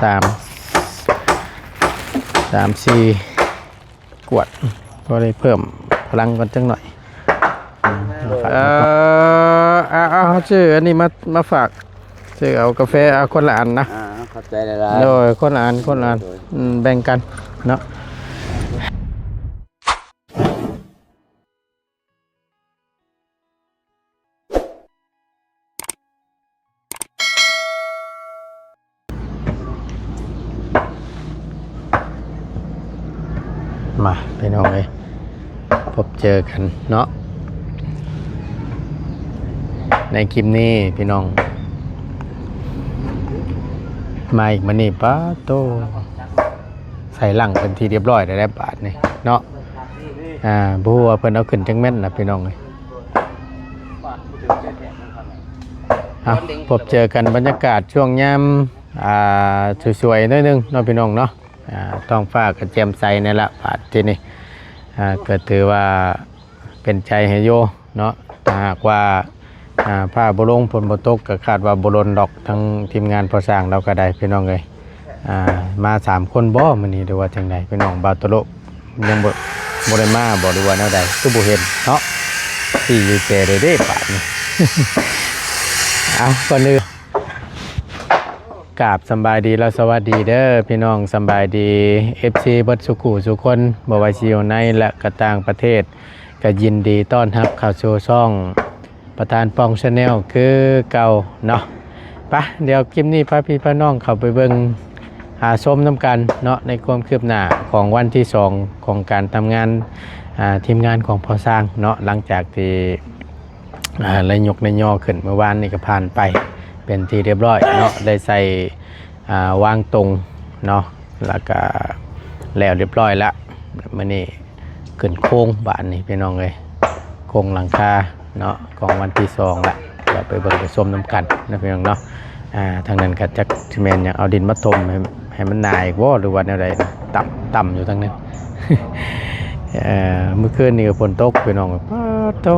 ສາມ ສາມ ສີ່ ກວດ ພໍໄດ້ເພີ່ມພະລັງກ່ອນຈັກໜ້ອຍ. ເອີ ເອົາ ເອົາ ເອົາ ເອົາ ຊື້ອັນນີ້ມາ ມາຝາກ ຊື້ເອົາກາແຟ ເອົາຄົນລະອັນນະ. ອ່າ ຂອບໃຈຫຼາຍໆ. ໂດຍ ຄົນລະອັນ ຄົນລະອັນ. ໂດຍ ອືມ ແບ່ງກັນເນາະ. ມາ ພີ່ນ້ອງເອີຍ ພົບເຈີກັນເນາະ ໃນຄລິບນີ້ພີ່ນ້ອງ. ມາອີກມື້ນີ້ ປາໂຕ ໃສ່ຫຼັງເປັນທີ່ຮຽບຮ້ອຍແລ້ວບາດນີ້ເນາະ. ອ່າ ບໍ່ຮູ້ວ່າເພິ່ນເອົາຂຶ້ນຈັກແມັດລະພີ່ນ້ອງເອີຍ. ເອົາ ພົບເຈີກັນ ບັນຍາກາດຊ່ວງຍາມ ອ່າ ສວຍໆ ໜ້ອຍໜຶ່ງເນາະພີ່ນ້ອງເນາະ. ອ່າ ທ້ອງຟ້າກໍແຈ່ມໃສແນ່ລະບາດທີນີ້. ອ່າ ກໍຖືວ່າເປັນໃຈໃຫ້ຢູ່ເນາະ ຖ້າຫາກວ່າ ອ່າ ຟ້າບໍ່ລົງ ຝົນບໍ່ຕົກ ກໍຄາດວ່າບໍ່ດົນດອກ ທາງທີມງານພໍ່ຊ່າງລາວກໍໄດ້ ພີ່ນ້ອງເອີຍ. ອ່າ ມາສາມຄົນບໍ່ມື້ນີ້ ຫຼືວ່າຈັ່ງໃດພີ່ນ້ອງ? ບ່າວໂຕໂລ ຍັງບໍ່ ບໍ່ໄດ້ມາບໍ່ ຫຼືວ່າແນວໃດ ຄືບໍ່ເຫັນເນາະ? ຊິຢູ່ແຈເດ້ບາດນີ້. ເອົາ ກ່ອນອື່ນ ກາບສຳບາຍດີ ແລະ ສະຫວັດດີເດີພີ່ນ້ອງ. ສຳບາຍດີ ເອັຟຊີ ເບິດສູ່ຄູ່ສູ່ຄົນ ບໍ່ວ່າຊິຢູ່ໃນ ແລະ ກໍຕ່າງປະເທດ ກໍຍິນດີຕ້ອນຮັບເຂົ້າສູ່ຊ່ອງ ປະທານປ່ອງ Channel ຄືເກົ່າເນາະ. ປະ ດຽວຄລິບນີ້ພາພີ່ພານ້ອງເຂົ້າໄປເບິ່ງ ຫາຊົມນຳກັນເນາະ ໃນຄວາມຄືບໜ້າຂອງວັນທີສອງຂອງການທຳງານ ອ່າ ທີມງານຂອງພໍ່ຊ່າງເນາະ. ຫຼັງຈາກທີ່ ອ່າ ໄດ້ຍົກໄດ້ຍໍຂຶ້ນ ເມື່ອວານນີ້ກໍຜ່ານໄປເປັນທີ່ຮຽບຮ້ອຍເນາະ ໄດ້ໃສ່ ອ່າ ວາງຕົງເນາະ ແລ້ວກະແລ້ວຮຽບຮ້ອຍລະ. ມື້ນີ້ຂຶ້ນໂຄງບາດນີ້ພີ່ນ້ອງເອີຍ ໂຄງຫຼັງຄາເນາະ ຂອງວັນທີສອງລະ. ດຽວໄປເບິ່ງໄປຊົມນຳກັນເນາະພີ່ນ້ອງເນາະ. ອ່າ ທາງນັ້ນກໍຈັກຊິແມ່ນຫຍັງ ເອົາດິນມາຖົມໃຫ້ ໃຫ້ມັນໜາອີກບໍ່ ຫຼືວ່າແນວໃດ? ຕ່ຳ ຕ່ຳຢູ່ທາງນັ້ນ. ເອີ ມື້ຄືນນີ້ກໍຝົນຕົກພີ່ນ້ອງ ປາດໂທ້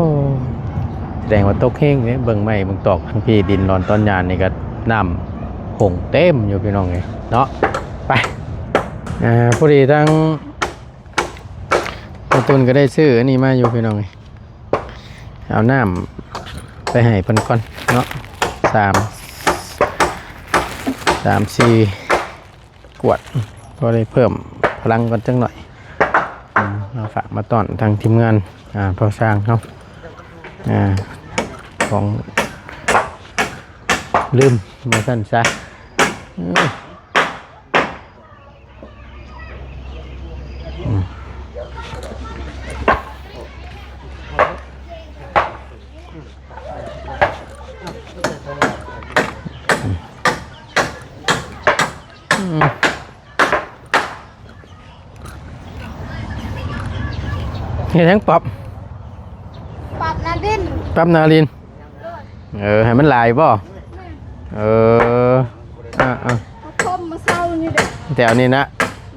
ສະແດງວ່າຕົກແຮງເດ້. ເບິ່ງໄມ້ເບິ່ງຕອກທາງພີ້ ດິນລອນຕອນຍານນີ້ກໍນ້ຳຫົງເຕັມຢູ່ພີ່ນ້ອງເອີຍເນາະ. ໄປ ອ່າ ພໍດີທາງ ປະຕູນກໍໄດ້ຊື້ອັນນີ້ມາຢູ່ພີ່ນ້ອງເອີຍ ເອົານ້ຳໄປໃຫ້ເພິ່ນກ່ອນເນາະ. ສາມ ສາມ ສີ່ ກວດ ພໍໄດ້ເພີ່ມພະລັງກ່ອນຈັກໜ້ອຍ. ອືມ ມາຝາກມາຕ້ອນທາງທີມງານ ອ່າ ພໍ່ຊ່າງເຮົາ ອ່າ ຂອງລືມວ່າຊັ້ນຊະ. ເອີ ອືມ ອືມ ເຮັດຫຍັງປັບ? ປັບໜ້າດິນ ປັບໜ້າດິນ. ເອີ ໃຫ້ມັນຫຼາຍບໍ່? ແມ່ນ ເອີ ອ່າໆ ເຮົາຖົມມື້ເຊົ້ານີ້ເດ້ ແຖວນີ້ນະ.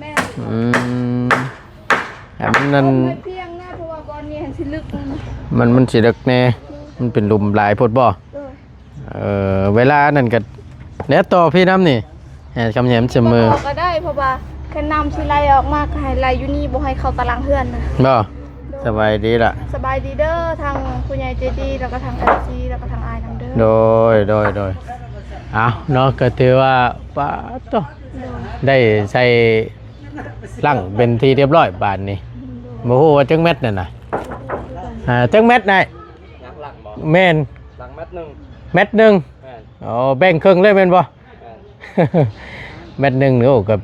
ແມ່ນ ອືມ ໃຫ້ມັນນັ້ນ ຖົມໃຫ້ພຽງນະ ເພາະວ່າບ່ອນນີ້ມັນຊິເລິກ ມັນ ມັນຊິເລິກແດ່ ມັນເປັນຫຼຸມຫຼາຍໂພດບໍ່? ໂດຍ ເອີ ເວລານັ້ນກໍແລ້ວຕໍ່ພີ້ນຳນີ້ ໃຫ້ຄຳແຫມສະເໝີ ບໍ່ຕໍ່ກໍໄດ້ ເພາະວ່າຄັນນ້ຳຊິໄຫຼອອກມາກໍໃຫ້ໄຫຼຢູ່ນີ້ ບໍ່ໃຫ້ເຂົ້າຕາລ່າງເຮືອນນະ ບໍ່? ໂດຍ ສະບາຍດີລະ ສະບາຍດີເດີ ທາງຜູ້ໃຫຍ່ໃຈດີ ແລ້ວກໍທາງເອັຟຊີ ແລ້ວກໍທາງອ້າຍນຳເດີ. ໂດຍ ໂດຍ ໂດຍ ເອົາເນາະ ກໍຖືວ່າ ປາດໂທ້ ໂດຍ ໄດ້ໃສ່ຫຼັງເປັນທີ່ຮຽບຮ້ອຍບາດນີ້. ໂດຍ ບໍ່ຮູ້ວ່າຈັກແມັດນັ້ນນະ ອ່າ ຈັກແມັດນາຍ? ຫຼັງບໍ່? ແມ່ນ ຫຼັງແມັດໜຶ່ງ ແມັດໜຶ່ງ. ແມ່ນ ອໍ ແບ່ງເຄິ່ງເລີຍແມ່ນບໍ່? ແມ່ນ ແມັດໜຶ່ງນີ້ ໂອ້ ກໍ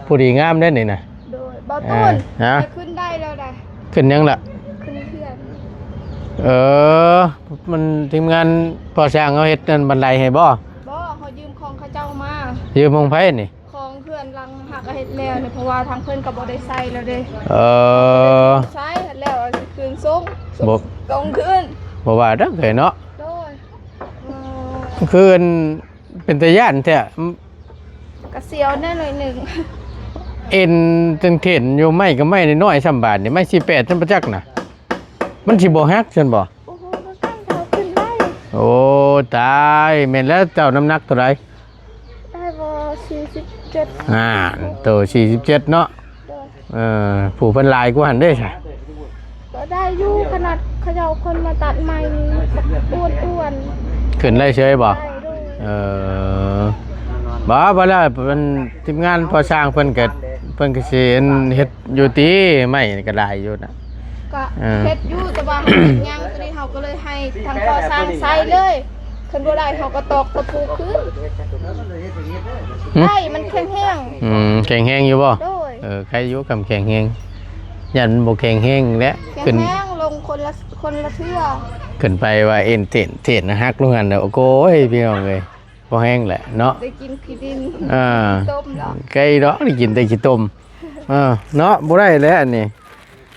ພໍດີງາມເດ້ນີ້ນະ. ໂດຍ ບ່າວຕູນ ອ່າ ຮະ ຂຶ້ນໄດ້ແລ້ວໄດ໋. ຂຶ້ນຫຍັງລະ? ຂຶ້ນເຮືອນ. ເອີ ມັນທີມງານກໍ່ສ້າງເຮົາເຮັດອັນບັນໄດໃຫ້ບໍ່? ບໍ່ ເຮົາຢືມຂອງເຂົາເຈົ້າມາ. ຢືມຂອງໃຜນີ້? ຂອງເຮືອນຫຼັງຫາກະເຮັດແລ້ວນີ້ ເພາະວ່າທາງເພິ່ນກໍບໍ່ໄດ້ໃຊ້ແລ້ວເດ້. ເອີ ໃຊ້ແລ້ວຊິຄືນສົ່ງ ບໍ່ ສົ່ງຄືນ. ບໍ່ວ່າດອກເອີຍເນາະ. ໂດຍ ຄືອັນ ເປັນຕາຢ້ານແທ້. ກະສຽວແດ່ໜ້ອຍໜຶ່ງ. ເອັນຈັ່ງເຫັນຢູ່ ໄມ້ກໍໄມ້ນ້ອຍໆ ສ່ຳບາດນີ້ ໄມ້ສີ່ແປດ ຊັ້ນປະຈັກນະ ມັນຊິບໍ່ຫັກຊັ້ນບໍ່? ບໍ່ຮູ້ຄືກັນ ເຮົາຂຶ້ນໄດ້. ໂອ້ ຕາຍ ແມ່ນແລ້ວ ເຈົ້ານ້ຳໜັກເທົ່າໃດ? ໄດ້ບໍ່ ສີ່ສິບ ເຈັດ ອ່າ ໂຕສີ່ສິບເຈັດເນາະ. ໂດຍ ເອີ ຜູ້ເພິ່ນຫຼາຍກວ່າຫັ້ນເດ້ຊະ? ກໍໄດ້ຢູ່ ຂະໜາດເຂົາເຈົ້າຄົນມາຕັດໃໝ່ນີ້ອ້ວນໆ. ຂຶ້ນໄດ້ເສີຍບໍ່? ໄດ້ ໂດຍ. ເອີ ບໍ່ ບໍ່ແລ້ວ ເພິ່ນ ທີມງານພໍ່ຊ່າງເພິ່ນກໍ ເພິ່ນກໍຊິອັນເຮັດຢູ່ຕິ ໄມ້ກໍຫຼາຍຢູ່ນະ. ກໍ ເອີ ເຮັດຢູ່ ແຕ່ວ່າເຮົາເຮັດຍັງ ຕົວນີ້ເຮົາກໍເລີຍໃຫ້ທາງພໍ່ຊ່າງໃຊ້ເລີຍ. ຄັນບໍ່ໄດ້ເຮົາກໍຕອກຕະປູຄືນ. ຫື? ໄດ້ ມັນແຂງແຮງ. ອືມ ແຂງແຮງຢູ່ບໍ່? ໂດຍ. ເອີ ໃຄຢູ່ ຄຳແຂງແຮງ. ຢ້ານມັນບໍ່ແຂງແຮງແຫຼະ. ແຂງແຮງ ຂຶ້ນ ລົງຄົນລະ ຄົນລະເທື່ອ. ຂຶ້ນໄປວ່າເອັນເທນ ເທນຫັກລົງຫັ້ນ ໂອ້ຍ ພີ່ນ້ອງເອີຍ ບໍ່ແຮງແຫຼະເນາະ. ໄດ້ກິນຂີ້ດິນ ອ່າ ຕົ້ມດອກ ໄກດອກ ໄດ້ກິນແຕ່ຂີ້ຕົມ. ເອີ ເນາະ ບໍ່ໄດ້ແຫຼະອັນນີ້.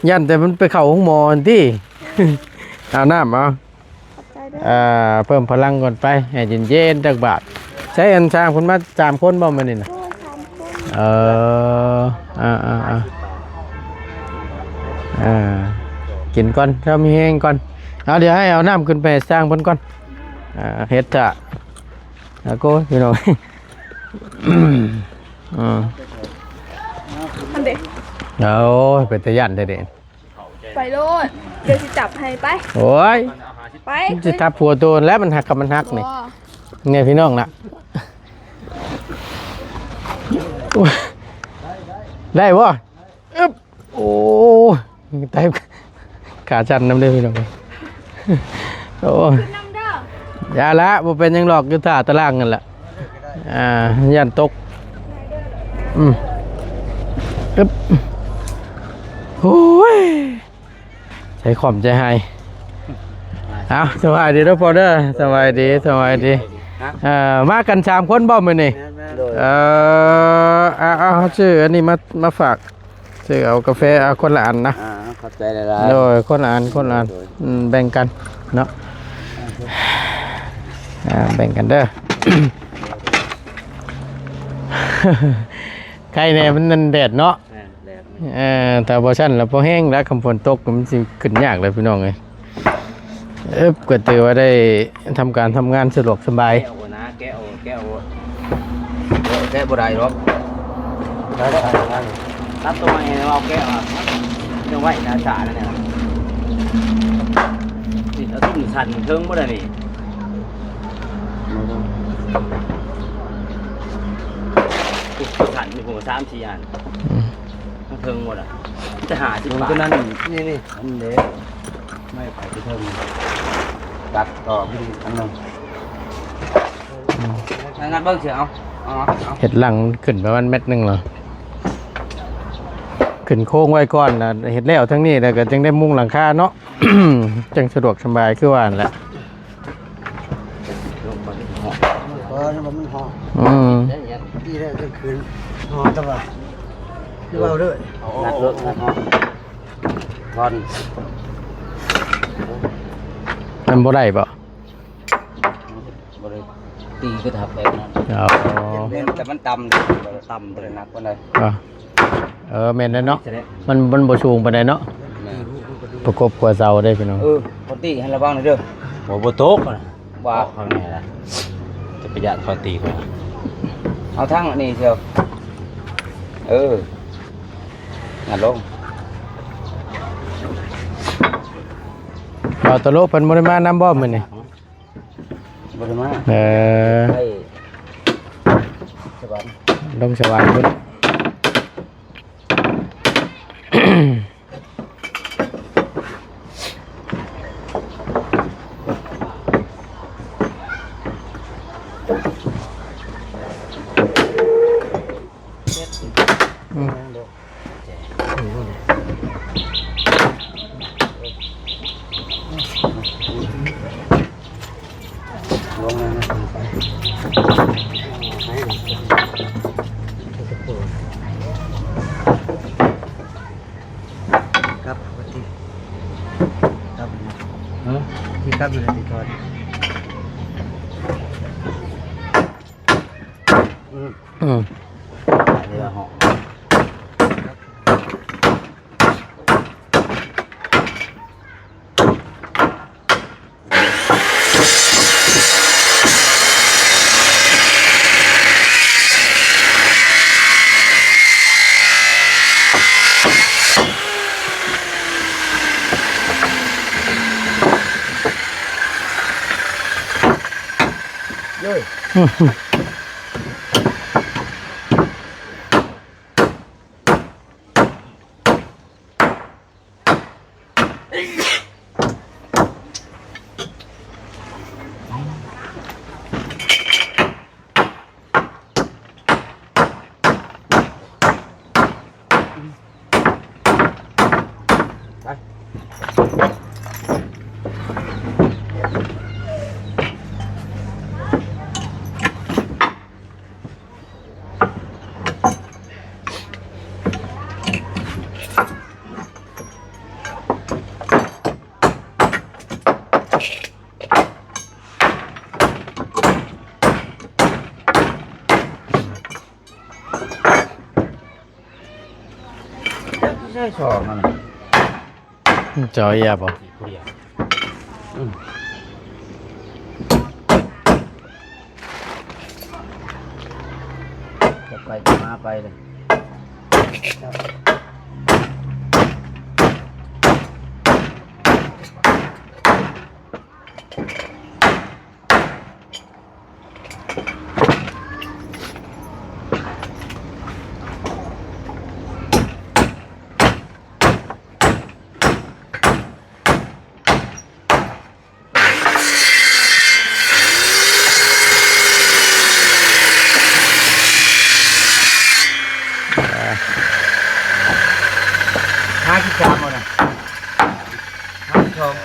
ຢ້ານແຕ່ມັນໄປເຂົ້າໂຮງໝໍຫັ້ນຕິ. ເອົານ້ຳເອົາ. ຂອບໃຈເດີ. ອ່າ ເພີ່ມພະລັງກ່ອນໄປ ໃຫ້ເຢັນໆຈັກບາດ. ໃຊ້ອັນຊ່າງເພິ່ນມາສາມຄົນບໍ່ມື້ນີ້ນະ? ໂດຍ ສາມຄົນ. ເອີ ອ່າໆໆ ອ່າ ກິນກ່ອນ ເຮົາມີແຮງກ່ອນ. ເອົາ ດຽວໃຫ້ເອົານ້ຳຂຶ້ນໄປໃຫ້ຊ່າງເພິ່ນກ່ອນ. ອ່າ ເຮັດຖ້າ ອາໂກຍ ພີ່ນ້ອງ. ອືມ ອັນເດ ໂອ້ຍ ເປັນຕາຢ້ານແທ້ເດ. ໄປໂລດ ດຽວຊິຈັບໃຫ້. ໄປ ໂອ້ຍ ໄປ ມັນຊິທັບຫົວໂຕຫັ້ນແຫຼະ ມັນຫັກ ຄັນມັນຫັກນີ້. ບໍ່ ນີ້ພີ່ນ້ອງນະ ໄດ້ບໍ່? ອຶບ ໂອ້ຍ ຕາຍ ຂາສັ່ນນຳເດີພີ່ນ້ອງ. ໂອ້ຍ ຂຶ້ນນຳເດີ. ຢ່າລະ ບໍ່ເປັນຫຍັງດອກ ຢູ່ທ່າຕາລ່າງນັ້ນລະ. ອ່າ ຢ້ານຕົກ. ອືມ ອຶບ ໂອ້ຍ ໃຈຄອມໃຈຫາຍ. ເອົາ ສະບາຍດີເດີພໍ່ເດີ ສະບາຍດີ ສະບາຍດີ. ຮະ? ເອີ ມາກັນສາມຄົນບໍ່ມື້ນີ້? ແມ່ນໆ ໂດຍ. ເອີ ເອົາ ເອົາ ເຮົາຊື້ອັນນີ້ມາ ມາຝາກ. ຊື້ເອົາກາແຟ ເອົາຄົນລະອັນນະ. ອ່າ ຂອບໃຈຫຼາຍໆ ໂດຍ ຄົນລະອັນ ຄົນລະອັນ. ໂດຍ ອືມ ແບ່ງກັນເນາະ. ອ່າ ແບ່ງກັນເດີ. ໄຄແດ່ມັນນັ້ນແດດເນາະ. ແມ່ນ ແດດ. ເອີ ຖ້າບໍ່ຊັ້ນລະພໍແຮງລະ ຄັນຝົນຕົກມັນຊິຂຶ້ນຍາກເລີຍພີ່ນ້ອງເອີຍ. ເອີບ ກໍຖືວ່າໄດ້ທຳການທຳງານສະດວກສະບາຍ. ແກະອອກນະ ແກະອອກ ແກະອອກ ແກະບໍ່ໄດ້ດອກ. ໄດ້ ໄດ້ ຕັດຕົວໃໝ່ໃຫ້ເຮົາແກະອອກ ຍັງໄວ້ໜ້າສານັ້ນແຫຼະ. ຕິດເອົາຖິ້ມສັ່ນເທິງບໍ່ໄດ້ນີ້. ບໍ່ໄດ້ ຕິດສັ່ນມີຫົວສາມສີ່ອັນ. ອືມ ເທິງໝົດອະ ຈະຫ້າສິບບາດ. ຕົວນັ້ນ ນີ້ໆ ອັນເດ ໄມ້ໄຜ່ທີ່ເທິງ ຕັດອອກອີກອັນໜຶ່ງ. ອືມ ງັດເບິ່ງຊິ ເອົາ ເອົາ ເອົາ ເຮັດຫຼັງຂຶ້ນປະມານແມັດໜຶ່ງເນາະ ຂຶ້ນໂຄງໄວ້ກ່ອນນະ ເຮັດແລ້ວທາງນີ້ແລ້ວກໍຈຶ່ງໄດ້ມຸງຫຼັງຄາເນາະ ຈັ່ງສະດວກສະບາຍ ຄືວ່າຫັ້ນແຫຼະ. ເອີ ມັນຮ້ອນ ອືມ ຕີແລ້ວຈັ່ງຂຶ້ນ ຮ້ອນແຕ່ວ່າ ຄືເວົ້າເດີ ນັດລົດ ນັດຮ້ອນ ຮ້ອນ ມັນບໍ່ໄດ້ບໍ່? ບໍ່ໄດ້ຕີຄືທັບແບບນັ້ນ. ອໍ ແມ່ນ ແຕ່ມັນຕ່ຳ ຕ່ຳ ບໍ່ໄດ້ໜັກປານໃດ. ອໍ ເອີ ແມ່ນແລ້ວເນາະ ມັນ ມັນບໍ່ສູງປານໃດເນາະ. ແມ່ນ ປະກົບຂົວເສົາເດ້ພີ່ນ້ອງ. ເອີ ຄົນຕີໃຫ້ລະວັງໜ່ອຍເດີ ບໍ່ ບໍ່ຕົກນະ. ວ່າ ເອົາຂ້າງນີ້ລະ ຈະໄປຢ້ານເຂົາຕີຂ້ອຍ. ເອົາທາງອັນນີ້ຊຽວ ເອີ ງັດລົງ. ເອົາ ຕະໂລະເພິ່ນບໍ່ໄດ້ມານຳບໍ່ມື້ນີ້? ບໍ່ໄດ້ມາ. ເອີ ໄປສະຫວັນ ລົງສະຫວັນພຸ້ນ. ອືມ ລົງມານະ ໄປ ກັບ ກັບ ຮະ ທີ່ກັບຢູ່ໃນທີ່ທອດ. ອືມ ອືມ ໄປເລີຍເນາະ. ເ ໃສ່ຊອກນັ້ນ ເຈົ້າເອີຍບໍ່? ອືມ ຈະໄປຈະມາໄປເລີຍ. ຫ້າສິບສາມ ເອົານະ ຫ້າສິບສອງ.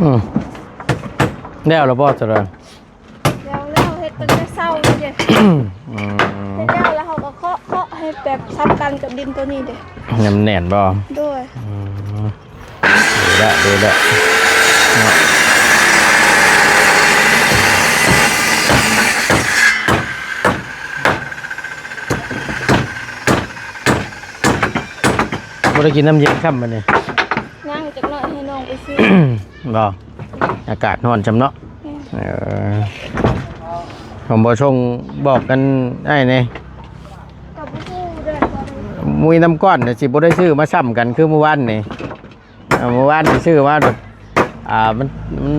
ອືມ ແລ້ວລະບໍ່ສະດອນ? ແລ້ວ ແລ້ວ ເຮັດຕັ້ງແຕ່ເຊົ້ານີ້ເດ້. ອືມ ເຮັດແລ້ວ ແລ້ວເຮົາກໍເຄາະ ເຄາະໃຫ້ແບບຊຳກັນກັບດິນໂຕນີ້ເດ້. ໃຫ້ມັນແໜ້ນບໍ່? ໂດຍ. ອືມ ດີແລ້ວ ດີແລ້ວເນາະ. ບໍ່ໄດ້ກິນນ້ຳເຢັນຊ້ຳບັດນີ້? ຍັງ ຈັກໜ້ອຍໃຫ້ນ້ອງໄປຊື້. ບໍ່? ອາກາດຮ້ອນຊ້ຳເນາະ. ແມ່ນ. ເອີ ຜົມບໍ່ສົ່ງບອກກັນອ້າຍແດ່? ກໍບໍ່ຮູ້ເດີ ບໍ່ໄດ້ ມີນ້ຳກ້ອນ ຊິບໍ່ໄດ້ຊື້ມາຊ້ຳກັນຄືມື້ວານນີ້. ເອີ ມື້ວານນີ້ຊື້ມາ ອ່າ ມັນ ມັນ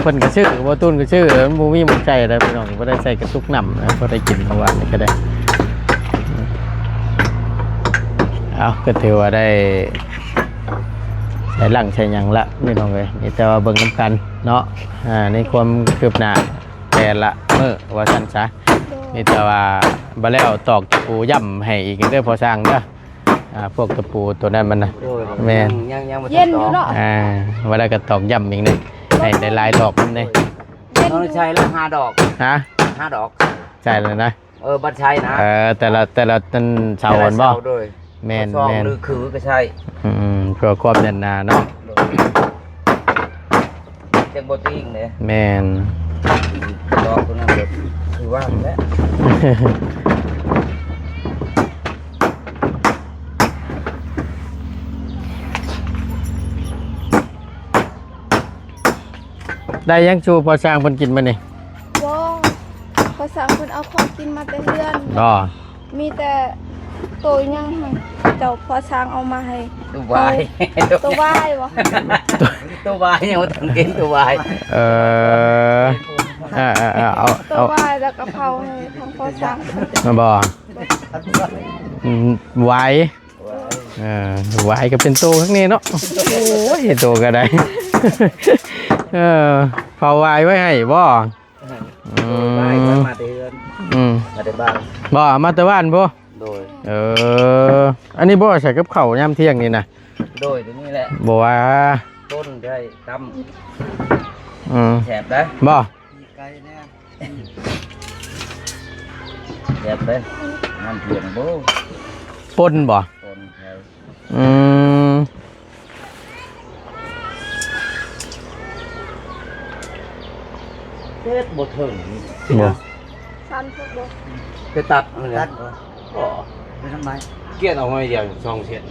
ເພິ່ນກໍຊື້ ບໍ່ ຕູນກໍຊື້ ມັນບໍ່ມີໝ່ອງໃສ່ແລ້ວພີ່ນ້ອງ ບໍ່ໄດ້ໃສ່ກະຕຸກນ້ຳນະ ບໍ່ໄດ້ກິນມື້ວານນີ້ກໍໄດ້. ເອົາ ກໍຖືວ່າໄດ້ ໃສ່ຫຼັງໃສ່ຫຍັງລະພີ່ນ້ອງເອີຍ ມີແຕ່ວ່າເບິ່ງນຳກັນເນາະ. ອ່າ ໃນຄວາມຄືບໜ້າແຕ່ລະມື້ວ່າຊັ້ນຊະ. ໂດຍ. ມີແຕ່ວ່າບໍ່ແລ້ວຕອກຕະປູຢ້ຳໃຫ້ອີກເດີພໍ່ຊ່າງເດີ. ອ່າ ພວກຕະປູໂຕນັ້ນມັນນະ. ໂດຍ. ແມ່ນ. ຍັງ ຍັງ ຍັງບໍ່ທັນຕອກ. ເຢັນຢູ່ເນາະ. ອ່າ ວ່າແລ້ວກໍຕອກຢ້ຳອີກນີ້ ໃຫ້ຫຼາຍໆດອກນຳແດ່. ເຢັນຢູ່. ຕ້ອງໃຊ້ລະຫ້າດອກ. ຮະ? ຫ້າດອກ. ໃຊ້ແລ້ວນະ. ເອີ ບັດໃຊ້ນະ. ເອີ ແຕ່ລະ ແຕ່ລະນັ້ນເສົາຫັ້ນບໍ່? ແຕ່ລະເສົາ. ໂດຍ. ແມ່ນ ແມ່ນ. ຫຼືຄືກໍໃຊ້. ອືມ ເພື່ອຄວາມແໜ້ນໜາເນາະ. ໂດຍ. ຈັກບໍ່ຕີງເດ້. ແມ່ນ. ດອກຕົວນັ້ນກໍຄືວ່າແຫຼະ. ໄດ້ຫຍັງສູ່ພໍ່ຊ່າງເພິ່ນກິນມື້ນີ້? ບໍ່ ພໍ່ຊ່າງເພິ່ນເອົາຂອງກິນມາແຕ່ເຮືອນ. ບໍ່ ມີແຕ່ໂຕຫຍັງຫັ້ນ ເຈົ້າພໍ່ຊ່າງເອົາມາໃຫ້. ໂຕວາຍ ໂຕວາຍບໍ່? ໂຕວາຍ ຍັງບໍ່ທັນກິນໂຕວາຍ. ເອີ ເອີໆໆ ເອົາ ໂຕວາຍ ແລ້ວກໍເຜົາໃຫ້ທາງພໍ່ຊ່າງ. ບໍ່ ອືມ ວາຍ ເອີ ວາຍກໍເປັນໂຕຂ້າງນີ້ເນາະ. ໂອ້ຍ ໂຕກໍໄດ້ ເອີ ເຜົາວາຍໄວ້ໃຫ້ບໍ່? ອືມ ມາແຕ່ເຮືອນ ອືມ ມາແຕ່ບ້ານ. ບໍ່ ມາແຕ່ບ້ານພຸ້ນ? ໂດຍ ເອີ ອັນນີ້ບໍ່ໃສ່ກັບເຂົ້າຍາມທ່ຽງນີ້ນະ? ໂດຍ ຕົວນີ້ແຫຼະ ບໍ່ວ່າຕົ້ນໄດ້ຕຳ ອືມ ແຊບໄດ໋ ບໍ່? ໄກ່ແດ່ ແຊບເດ້ ນ້ຳທ່ຽງບໍ່ ປົນບໍ່? ປົນ ອືມ ເຮັດບໍ່ເຖິງ ບໍ່ ສັ້ນໂພດບໍ່? ໄປຕັດມັນແຫຼະ ຕັດບໍ່? ບໍ່ ໄປທຳໄມ? ກຽນເອົາໜ້ອຍດຽວ ສອງເຊັນ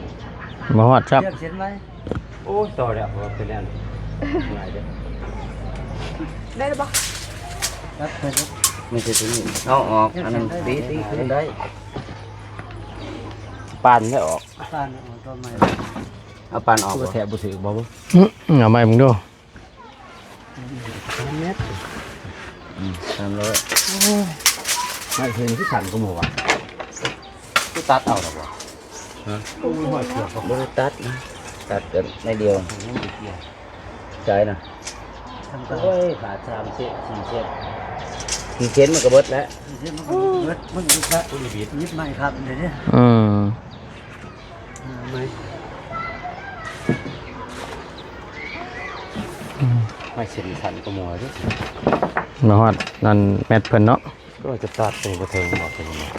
ບໍ່ຮອດຊ້ຳ ກຽນເສັ້ນໄວ້. ໂອ້ຍ ຕໍ່ແລ້ວ ເພາະວ່າເປັນແນວນີ້ ງ່າຍເດ້ ໄດ້ແລ້ວບໍ່? ຕັດໄປເລີຍ ມັນຊິຕົວນີ້ ເອົາອອກ ອັນນັ້ນ ຕີ ຕີຄືນໄດ້ ປານໄດ້ອອກ ປານອອກ ຕໍ່ໃໝ່ ເອົາປານອອກ ແທະບໍ່ຖືກບໍ່? ອືມ ເອົາໃໝ່ເບິ່ງດູ ສາມແມັດ ອືມ ສາມຮ້ອຍ. ໂອ້ຍ ໄມ້ເພິ່ນຄືສັ້ນກວ່າໝູ່ວະ ຄືຕັດເອົາແລ້ວບໍ່? ຮະ ໂອ້ຍ ຫ້ອຍເກືອບບໍ່ ບໍ່ໄດ້ຕັດນະ ຕັດກັນໜ້ອຍດຽວ ໃສ່ນະ ໂອ້ຍ ຂາດສາມເຊັນ ສີ່ເຊັນ ສີ່ເຊັນມັນກໍເບິດແລ້ວ ສີ່ເຊັນມັນກໍເບິດ ມັນເບິດລະ ໂອ້ຍ ບິດ ຍິບໄມ້ຄັບເດ ອືມ ອ່າ ໄມ້ ອືມ ໄມ້ເສັ້ນສັ້ນກວ່າໝູ່ເດ້ ມາຮອດນັ້ນແມັດເພິ່ນເນາະ ກໍຈະຕັດຕົງກະເທິງບໍ່ເຖິງບໍ່?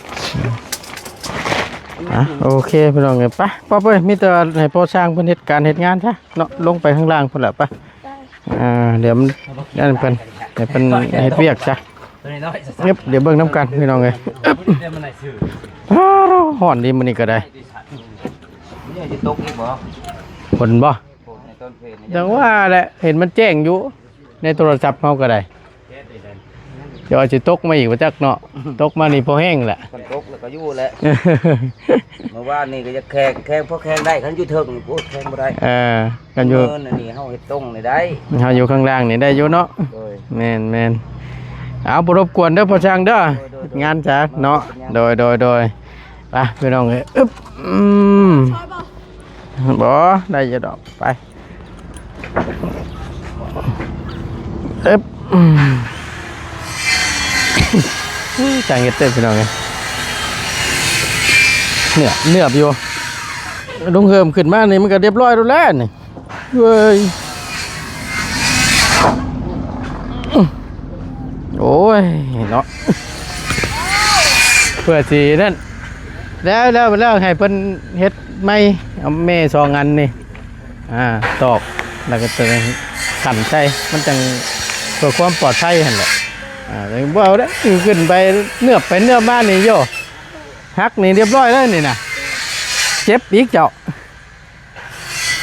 ອ່ະ ໂອເຄ ພີ່ນ້ອງເອີຍ ໄປ ປ້ອບເອີຍ ມີແຕ່ໃຫ້ພໍ່ຊ່າງເພິ່ນເຮັດການເຮັດງານຊະເນາະ ລົງໄປຂ້າງລ່າງພຸ້ນລະ ໄປ ອ່າ ດຽວມັນ ອັນນັ້ນເພິ່ນ ໃຫ້ເພິ່ນເຮັດວຽກຊະ ງຶບ ດຽວເບິ່ງນຳກັນ ພີ່ນ້ອງເອີຍ ອຶບ ອ້າວ ຮ້ອນດີມື້ນີ້ກໍໄດ້ ມັນຍັງຊິຕົກອີກບໍ່? ຝົນບໍ່? ຝົນໃນຕອນເພນນີ້ ຈັ່ງວ່າແຫຼະ ເຫັນມັນແຈ້ງຢູ່ໃນໂທລະສັບເຮົາກໍໄດ້ ແດດນີ້ແຫຼະ ຈະວ່າຊິຕົກມາອີກບໍ່ຈັກເນາະ ຕົກມານີ້ພໍແຮງແຫຼະ ຄັນຕົກແລ້ວກໍຢູ່ແຫຼະ ເມື່ອວານນີ້ກໍຢາກແຂງ ແຂງພໍແຂງໄດ້ ຄັນຢູ່ເທິງນີ້ ໂອ້ຍ ແຂງບໍ່ໄດ້ ເອີ ຄັນຢູ່ເນີນອັນນີ້ເຮົາເຮັດຕົງນີ້ໄດ້ ເຮົາຢູ່ຂ້າງລ່າງນີ້ໄດ້ຢູ່ເນາະ ໂດຍ ແມ່ນໆ ເອົາ ບໍ່ລົບກວນເດີພໍ່ຊ່າງເດີ ໂດຍໆໆ ງານຊະເນາະ ບໍ່ເປັນຫຍັງ ໂດຍໆໆ ໄປ ພີ່ນ້ອງເອີຍ ອຶບ ອືມ ບໍ່ ໄດ້ຢູ່ດອກ ໄປ ອຶບ ອືມ ຊ່າງເຮັດເດີພີ່ນ້ອງເອີຍ ເໜືອບ ເໜືອບຢູ່ ລຸງເຮີມຂຶ້ນມານີ້ມັນກໍຮຽບຮ້ອຍແລ້ວແຫຼະນີ້ ເວີຍ ໂອ້ຍເນາະ ເພື່ອຊິນັ້ນ ແລ້ວ ແລ້ວ ແລ້ວໃຫ້ເພິ່ນເຮັດໃໝ່ ເອົາແມ່ສອງອັນນີ້ ອ່າ ຕອກ ແລ້ວກໍຕົວນັ້ນຂັນໃສ່ ມັນຈັ່ງເພື່ອຄວາມປອດໄພຫັ້ນແຫຼະ ອ່າ ເວົ້າແລ້ວ ຂຶ້ນໄປເໜືອບໄປເໜືອບມານີ້ໂຢ ຫັກນີ້ຮຽບຮ້ອຍແລ້ວນີ້ນະ ເຈັບອີກເຈົ້າ.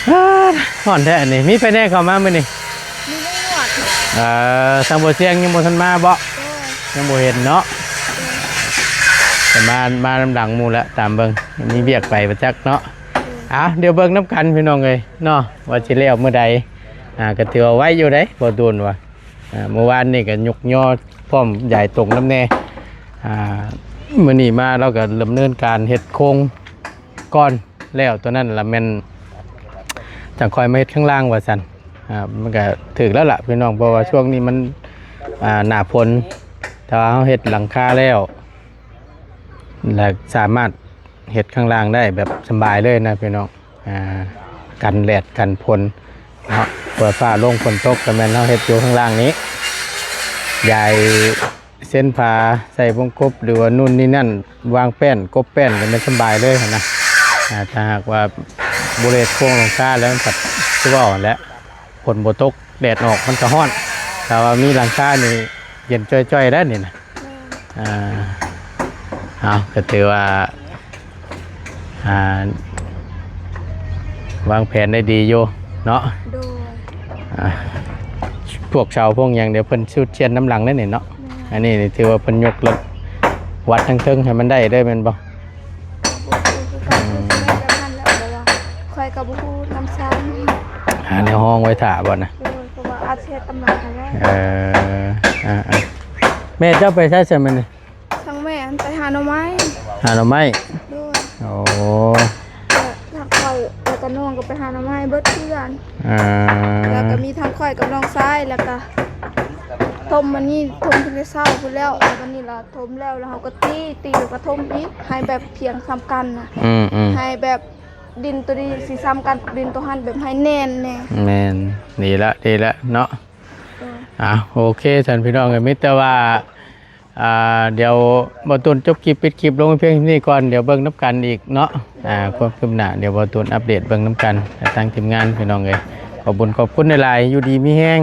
ອ້າ ຮ້ອນແທ້ອັນນີ້ ມີໃຜແດ່ເຂົ້າມາມື້ນີ້? ມີລຸງໜວດ ເອີ ທາງບໍ່ຊຽງຍັງບໍ່ທັນມາບໍ່? ໂດຍ ຍັງບໍ່ເຫັນເນາະ ໂດຍ ແຕ່ມາ ມານຳຫຼັງໝູ່ແລ້ວ ຕາມເບິ່ງ ມີວຽກໄປປະຈັກເນາະ ໂດຍ ອ່າ ດຽວເບິ່ງນຳກັນພີ່ນ້ອງເອີຍເນາະ ວ່າຊິແລ້ວມື້ໃດ ອ່າ ກໍຖືວ່າໄວຢູ່ເດ້ ບໍ່ດົນວ່າ ອ່າ ມື້ວານນີ້ກໍຍົກຍໍພ້ອມຢາຍຕົງນຳແດ່ ອ່າ ມື້ນີ້ມາລາວກໍດຳເນີນການເຮັດໂຄງກ່ອນ ແລ້ວຕົວນັ້ນລະແມ່ນຈັ່ງຄ່ອຍມາເຮັດຂ້າງລ່າງວ່າຊັ້ນ ອ່າ ມັນກະຖືກແລ້ວລະພີ່ນ້ອງ ເພາະວ່າຊ່ວງນີ້ມັນ ອ່າ ໜ້າຝົນ ແຕ່ວ່າເຮົາເຮັດຫຼັງຄາແລ້ວ ລະສາມາດເຮັດຂ້າງລ່າງໄດ້ແບບສະບາຍເລີຍນະພີ່ນ້ອງ ອ່າ ກັນແດດກັນຝົນເນາະ ເພື່ອຟ້າລົງຝົນຕົກ ກະແມ່ນເຮົາເຮັດຢູ່ຂ້າງລ່າງນີ້ ຢາຍ ເສັ້ນຝາ ໃສ່ວົງກົບ ຫຼືວ່ານູ່ນນີ້ນັ້ນ ວາງແປ້ນ ກົບແປ້ນ ກໍແມ່ນສະບາຍເລີຍຫັ້ນນະ ອ່າ ຖ້າຫາກວ່າບໍ່ໄດ້ໂຄງຫຼັງຄາແລ້ວ ມັນກໍຄືເວົ້າຫັ້ນແຫຼະ ຝົນບໍ່ຕົກ ແດດອອກ ມັນກໍຮ້ອນ ຖ້າວ່າມີຫຼັງຄານີ້ ເຢັນຈ່ອຍໆ ໄດ໋ນີ້ນະ ແມ່ນ ອ່າ ເອົາ ກໍຖືວ່າ ອ່າ ວາງແຜນໄດ້ດີຢູ່ເນາະ ໂດຍ ອ່າ ພວກເສົາພວກຫຍັງ ດຽວເພິ່ນຊຸດຊຽນນຳຫຼັງເດ້ນີ້ເນາະ. ແມ່ນ ອັນນີ້ນີ້ຖືວ່າເພິ່ນຍົກລະດັບວັດທາງເທິງໃຫ້ມັນໄດ້ເດີແມ່ນບໍ່? ບໍ່ຮູ້ຄືກັນ ຄືຊິແມ່ນແບບນັ້ນແຫຼະ ແຕ່ວ່າຂ້ອຍກໍບໍ່ຮູ້ນຳຊ່າງ ຫາແນວຮອງໄວ້ຖ້າບໍ່ນະ? ໂດຍ ເພາະວ່າອາດຊິເຮັດຕຳຫຼັງໃຫ້ໄດ້. ເອີ ອ່າໆ ແມ່ເຈົ້າໄປໃສຊະມື້ນີ້? ທາງແມ່ຫັ້ນໄປຫາໜໍ່ໄມ້ ຫາໜໍ່ໄມ້. ໂດຍ ໂອ້ ແລ້ວທາງຂ້ອຍ ແລ້ວກໍນ້ອງກໍໄປຫາໜໍ່ໄມ້ເບິດຄືກັນ. ອ່າ ແລ້ວກໍມີທາງຂ້ອຍກັບນ້ອງຊາຍ ແລ້ວກໍຖົມ ມື້ນີ້ຖົມຕັ້ງແຕ່ເຊົ້າພຸ້ນແລ້ວ ແລ້ວບາດນີ້ລະຖົມແລ້ວ ແລ້ວເຮົາກໍຕີ ຕີແລ້ວກໍຖົມອີກ ໃຫ້ແບບພຽງສ່ຳກັນນະ. ອືມໆ ໃຫ້ແບບດິນໂຕນີ້ຊິສ່ຳກັນດິນໂຕຫັ້ນ ແບບໃຫ້ແໜ້ນແດ່. ແມ່ນ ດີລະ ດີລະເນາະ. ໂດຍ ອ່າ ໂອເຄຊັ້ນພີ່ນ້ອງເອີຍ ມີແຕ່ວ່າ ອ່າ ດຽວບ່າວຕູນຈົບຄລິບ ປິດຄລິບລົງພຽງເທົ່ານີ້ກ່ອນ ດຽວເບິ່ງນຳກັນອີກເນາະ. ອ່າ ຄວາມຄືບໜ້າ ດຽວບ່າວຕູນອັບເດດເບິ່ງນຳກັນ ທາງທີມງານພີ່ນ້ອງເອີຍ. ຂອບບຸນຂອບຄຸນຫຼາຍໆ ຢູ່ດີມີແຮງ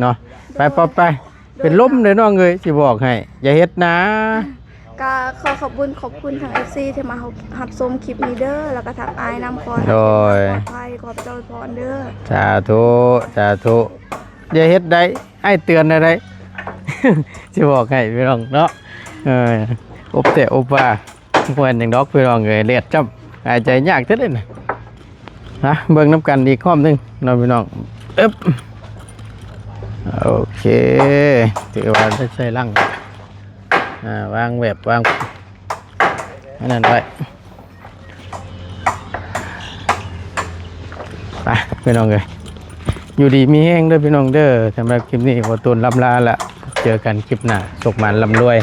ເນາະ. ໄປ ໂດຍ ໄປ ໄປ ໂດຍ ເປັນລົມເດ້ນ້ອງເອີຍ ຊິບອກໃຫ້ ຢ່າເຮັດນາ. ກໍຂໍຂອບບຸນຂອບຄຸນທາງເອັຟຊີທີ່ມາຮັບ ຮັບຊົມຄລິບນີ້ເດີ ແລ້ວກໍທາງອ້າຍນຳ ຂໍໃຫ້ ໂດຍ ປອດໄພ ຂໍພະເຈົ້າອວຍພອນເດີ. ສາທຸ ສາທຸ. ຢ່າເຮັດໄດ໋ ອ້າຍເຕືອນແລ້ວໄດ໋ ຊິບອກໃຫ້ພີ່ນ້ອງເນາະ. ເອີ ອົບແຕະອົບວ່າ ບໍ່ແມ່ນຫຍັງດອກພີ່ນ້ອງເອີຍ ແດດຈ້ຳ ຫາຍໃຈຍາກແທ້ເດນະ. ມາເບິ່ງນຳກັນອີກຮອບໜຶ່ງເນາະພີ່ນ້ອງ. ເອີບ ໂອເຄ ຖືວ່າໄດ້ໃຊ້ລັງ ອ່າ ວາງແບບ ວາງອັນນັ້ນໄວ້. ໄປພີ່ນ້ອງເອີຍ ຢູ່ດີມີແຮງເດີພີ່ນ້ອງເດີ. ສຳລັບຄລິບນີ້ຂໍຕົວລ່ຳລາລະ ເຈີກັນຄລິບໜ້າ ໂຊກໝານລ່ຳລວຍ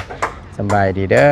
ສະບາຍດີເດີ.